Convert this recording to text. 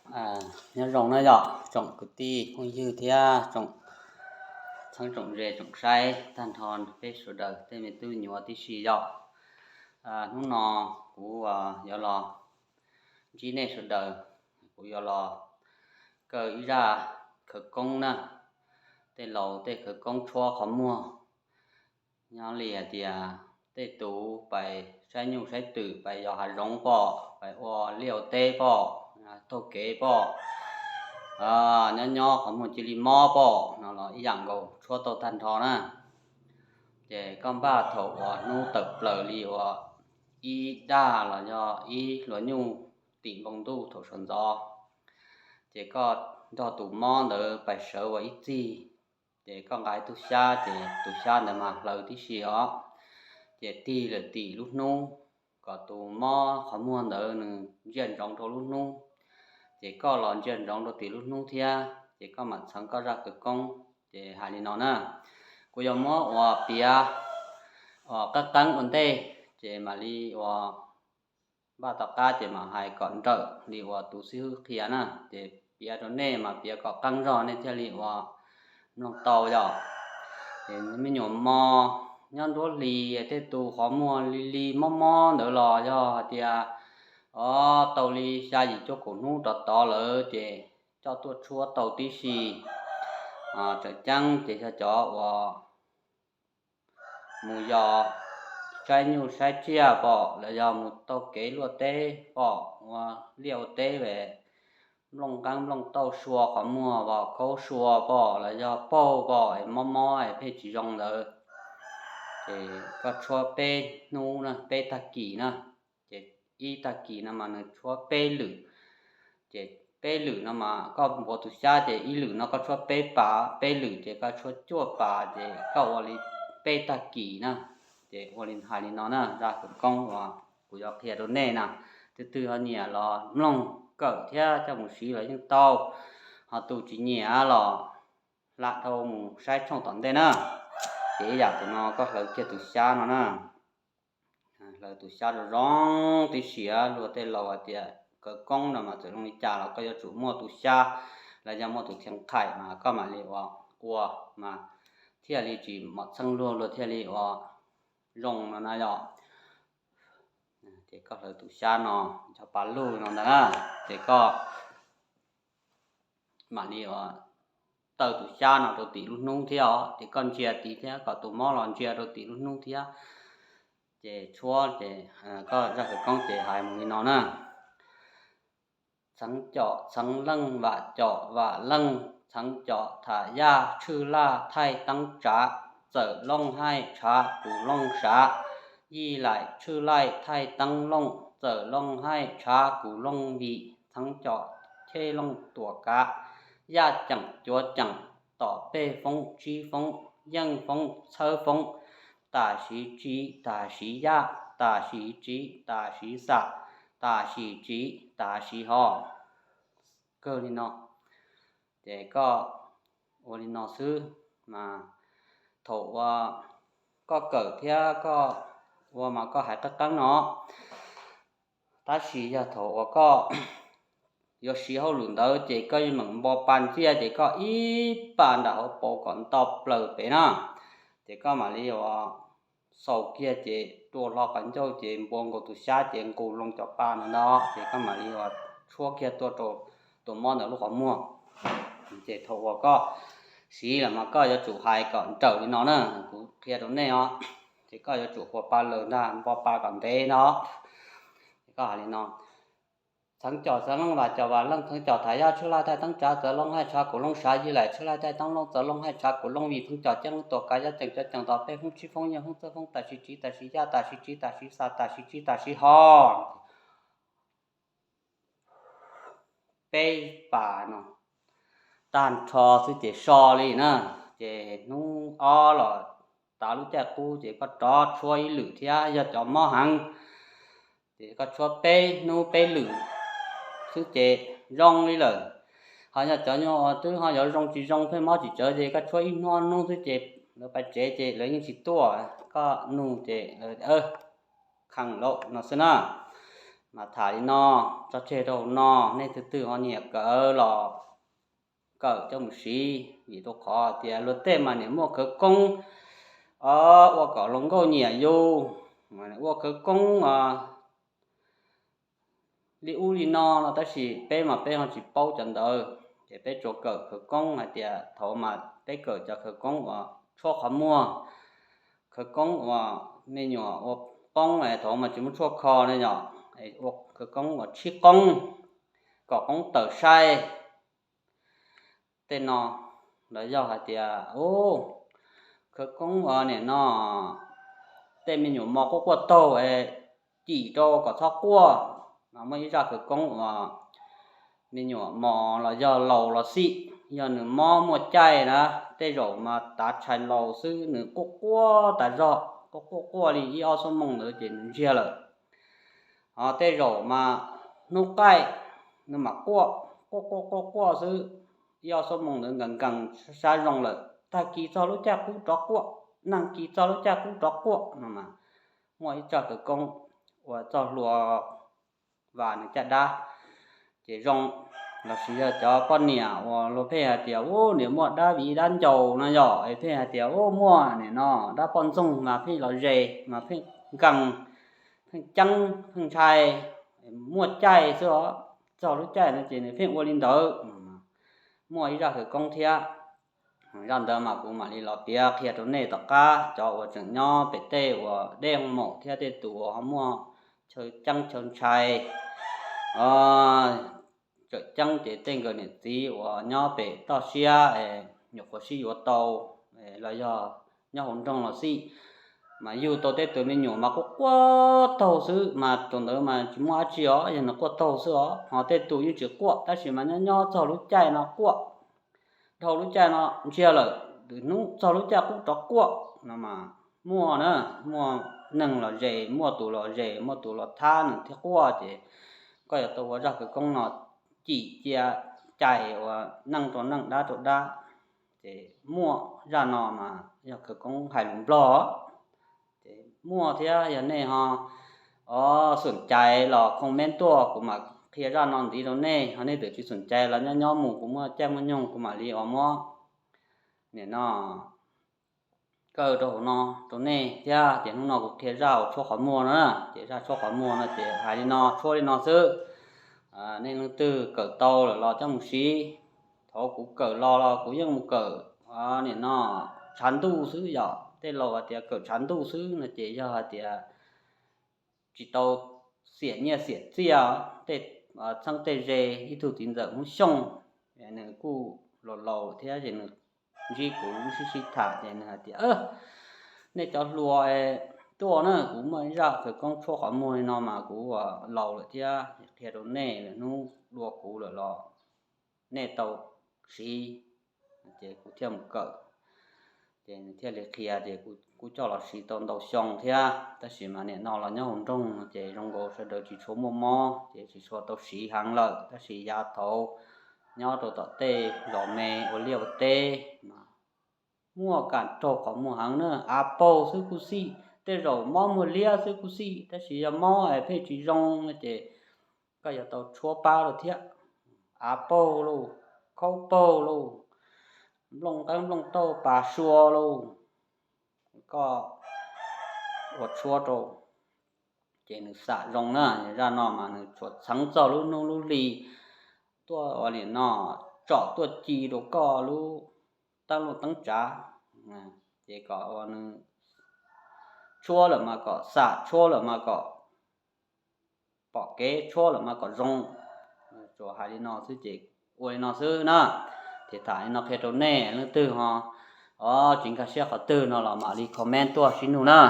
Nyob zoo na yom, tsoom kwv tij phooj ywg thiab tsoom txheeb tsoom ze tsoom saib tag nrho peb sawv daws tej me tub nyuam tib si yom. Hnub no kuv yuav los ntsib nej sawv daws, kuv yuav los kaw ib zaj khawv koob na, tej laus tej khawv koob tshuab qhov muag. Nyob li hais tias tej tus pais saib nyuj saib twm, pais yos hav zoov pom, pais ua liaj ua teb pom, taug kev pom, nyob nyob qhov muag cia li mob pom no los ib yam nkaus tshuab tau tag nrho na. Ces koj npaj thaum uas hnub tawm plaws li uas ib daj los yog ib hluas nyuj tim npoo ntuj thaum sawv ntxov, ces koj nrog tus mob ntawd pais sawv ua ib txij, ces koj nqa ib tug xyab, ces tus xyab ntawd mas hlaws tib si os, ces tig lawm tim lub hnub, kom tus mob qhov muag ntawd nws ntsia ntsoov rau lub hnub, ces koj los ntsia ntsoov rau tim lub hnub thiab, ces koj mam txheev koj zaj khawv koob. Ces hais li no na, kuv yuav muab ua piav qeeb qeeb ua ntej, ces mam li ua npaj tom qab ces mam hais kom nrawm li uas tus xib hwb qhia na. Ces piav rau nej mas piav kom qeeb zog nej thiaj li ua mloog tau yom. Ces me nyuam mos nyob nruab hlis, tej tus qhov muag li li mob mob ntawd los yog hais tias o tau li xya yim cuaj kaum hnub rov tod lawm ces coj tuaj tshuab tau tib si. Tseem ceeb ces yog cov uas mus yos saib nyuj saib tsiaj pom, los yog mus taug kev luaj teb pom, ua liaj ua teb es nplooj nqeeb nplooj tauj sua qhov muag, vos khaub sua pom, los yog paug pom es mob mob es pheej tsis zoo ntawd, ces koj tshuab peb hnub na, peb tag kis na. Ces ib tag kis no mas nws tshuab peb lwm. Ces peb lwm no mas koj npuav tus xyab ces ib lwm no koj tshuab peb pas, peb lwm ces koj tshuab cuaj pas, ces koj ua li peb tag kis na. Ces ua li hais li no na, zaj khawv koob uas kuv yuav qhia rau nej na, tus twg ho nyiam los mloog kawm thiab coj mus siv los yeej tau, ho tus tsis nyiam los hla dhau mus saib tshooj tom ntej na. Ces ib yam tus no koj hlawv kiag tus xyab no na, hlawv tus xyab zoo zoo tib si, luag tej laus hais tias khawv koob no mas txawm zoo li cas los koj yuav tsum muaj tus xyab los yog muaj tus thiav qhaim mas koj mam li ua, ua mas thiaj li tsis mom txheej luag, luag thiaj li ua zoo no na yom. Ces koj hlawv tus xyab no, cov pa lug no ntag na, ces koj mam li ua taw tus xyab no rau tim lub hnub thiab os, ces koj ntsia tid thiab kom tus mob los ntsia rau tim lub hnub thiab. Ces tshuab ces koj zaj khawv koob ces hais mus li no na. Txheev com txheev leej, vam com vam leej, txheev com tham yaj, tshwj laj thaij teeb tsav, txawm looj haij tshav kuv looj sav, yij laim tshwj laij thaij teeb looj, txawm looj haij tshav kuv looj vim, txheev com chej looj tuam kav, yaj ceem cuav ceem, tom pej foob tsib foob, yeej foob txhawb foob, tam sim tsiv tam sim yaj, tam sim tsiv tam sim xam, tam sim tsiv tam sim ho. Kawg li no, ces koj ua li no xwb mas thaum uas koj kawm thiab koj ua mas koj hais qeeb qeeb no. Tab sis yog thaum uas koj yuav siv hauj lwm ntawd ces koj yeej meem npo pa ntxiaj, ces koj ib pa nram hauv paus kom nto plaws pem na, ces koj mam li ua xaus kiag ces rua hlo qhov ncauj ces npuav nkaus tus xyab ces nqus loo cov pa no ntag, ces koj mam li ua tshuab kiag tuaj rau tus mob ntawd lub qhov muag. Ces thaum uas koj siv los mas koj yuav tsum hais kom nrawm li no na, kuv qhia rau nej os. Ces koj yuav tsum ua pa lawm ntag, npo pa kom ntev no. Ces koj hais li no: Txheev com txheev leej, vam com vam leej, txheev com tham yaj, tshwj laj thaij teeb tsav, txawm looj haij tshav kuv looj sav, yij laim tshwj laj thaij teeb looj, txawm looj haij tshav kuv looj vim, txheev com chej looj tuam kav, yaj ceem cuav ceem, tom pej foob tsib foob, yeej foob txhawb foob, tam sim tsiv tam sim yaj, tam sim tsiv tam sim xam, tam sim tsiv tam sim ho. Peb pas no tag nrho xwb ces so li na. Ces hnub ob los tav lub caij qub ces koj rov tshuab ib lwm thiab, yog cov mob heev ces koj tshuab peb hnub peb lwm xwb ces zoo li lawm. Ho yog cov nyuag uas twb ho yuav zoo tsis zoo, pheej mob tsis tsawv ces koj tshuab ib hnub ob hnub xwb ces lawv pais tsev ces lawv yeej tsis tuaj, koj nug ces lawv kheev lauj no xwb na. Mas tham li no, tso tseg rau hauv no, nej twg twg ho nyiam kawm los kawm coj mus siv, vim rau qhov tias luag tej mas nim muaj khawv koob ua kom hluas nkauj nyiam yus, ua khawv koob li ub li no no, tab sis peb mas peb ho tsis paub cov ntawd, ces peb tsuas kawm khawv koob hais tias thaum mas peb kawm cov khawv koob uas tshuab qhov muag, khawv koob uas me nyuam ua poob, thaum mas tsis muaj tshuaj kho ne yom, ua khawv koob uas tshib qoob, kom qoob tawm sai. Tej no los yog hais tias, u, khawv koob uas nim no tej me nyuam mos quaj quaj taug es cim rau kom txhob quaj, mas muaj ib zaj khawv koob uas me nyuam mos los yog laus los xij, yog nws mob muaj caij na, tej zaum mas tav tshais laus xwb nws quaj quaj tas zog, quaj quaj quaj li ib ob xuab moos ntawd ces nws ntsiag lawm. Ho tej zaum mas hnub qaij nws mam quaj, quaj quaj quaj quaj xwb, ib ob xuab moos ntawd nkees nkees sab zoo lawm, tag kis txog lub caij qub rov quaj, nag kis txog lub caij qub rov quaj no mas muaj ib zaj khawv koob uas txoj hlua vas nws caj dab. Ces zoo, los sis yog cov poj niam uas luag pheej hais tias, u, nim muaj dab viv dab ncaus no yom, es pheej hais tias, u, muaj nim no dab poj ntxoog mas pheej los zes mas pheej nkees, pheej ceeb pheej ntshai, muaj caij xwb os, txog lub caij no ces nws pheej ua li ntawd. Muaj ib zaj khawv koob thiab, zaj ntawd mas kuv mam li los piav qhia rau nej tom qab. Cov uas tseem nyob pem tej uas deb hoo maum thiab tej tus uas ho muaj chaw ceeb chaw ntshai, tseem ceeb ces tej nkawd niam txiv uas nyob pem toj siab es nyuam qhuav sib yuav tau los yog nyob hauv nroog los xij, mas yug tau tej tus me nyuam mas quaj quaj taug xwb, mas tus ntawd mas tsis muaj dab tsi os, yog nws quaj taug xwb os. Ho tej tus yeej tsis quaj tab sis mas nyob nyob txog lub caij no quaj, dhau lub caij no ntsiag lawm, hnub txog lub caij qub rov quaj no mas muaj na, muaj neeg los zes, muaj tus los zes, muaj tus los thab nws thiaj quaj. Ces koj yuav tau ua zaj khawv koob no cim cia cais uas neej rau neej, dab rau dab. Ces muaj zaj no mas yog khawv koob hais lus Nplog. Ces muaj thiab, yog nej ho xom cai los comment tuaj kuv mam qhia zaj no ntxiv rau nej. Ho nej twb tsis xom cai los nyob nyob mus, kuv muaj caij muaj nyoog kuv mam li ua muab nim no kaw rau hauv no rau nej thiab. Ces hnub no kuv qhia zaj uas tshuab qhov muag no na. Ces zaj tshuab qhov muag no ces hais li no, tshuab li no xwb. Nej leej twg kawm tau lawm los coj mus siv. Thaum kuv kawm los los kuv yeej mus kawm nim no tshav ntuj xwb yom. Tej laus hais tias kawm tshav ntuj xwb no ces yog hais tias tsis tau xiam nyiaj xiam txiaj, tej txheeb tej ze. Ib tug txiv ntxawm Hmoob Xyooj, nws kuj laus laus thiab ces nws ntsib kuv sib sib tham ces nws hais tias, nej cov hluas tuaj na, kuv muaj ib zaj khawv koob tshuab qhov muag li no mas kuv laus lawm thiab, qhia rau nej lawm, hnub dua kuv lawm los nej tau siv. Ces kuv thiaj mus kawm, ces nws thiaj li qhia ces kuv coj los siv tau ntau xyoo thiab. Tab sis mas nim no los nyob hauv nroog ces zoo nkaus sawv daws tsis tshua muaj mob ces tsis tshua tau siv heev lawm. Tab sis yav thaud nyob rau tom tej zos me ua liaj ua teb mas muaj kam raug qhov muag heev na, av paug xwb kuj xij, tej zaum mob muag liab xwb kuj xij. Tab sis yog mob es pheej tsis zoo no ces koj yuav tau tshuab pab lawm thiab. Av paug lauj, khaub paug lauj, nplooj qeeb nplooj tauj pas sua lauj, koj ua tshuab rau ces nws xam zoo na. Zaj no mas nws tsuas txheev txog lub hnub lub hli tuaj ua nim no tsom tuaj ci rau koj lub teeb luj teeb tsav. Ces kom nws tshuab lawm mas kom xam, tshuab lawm mas kom pom kev, tshuab lawm mas kom zoo. Tsuas hais li no xwb ces ua li no xwb na. Ces tham li no qhia rau nej, leej twg ho tsis nkag siab qhov twg no los mam li comment tuaj sib nug na.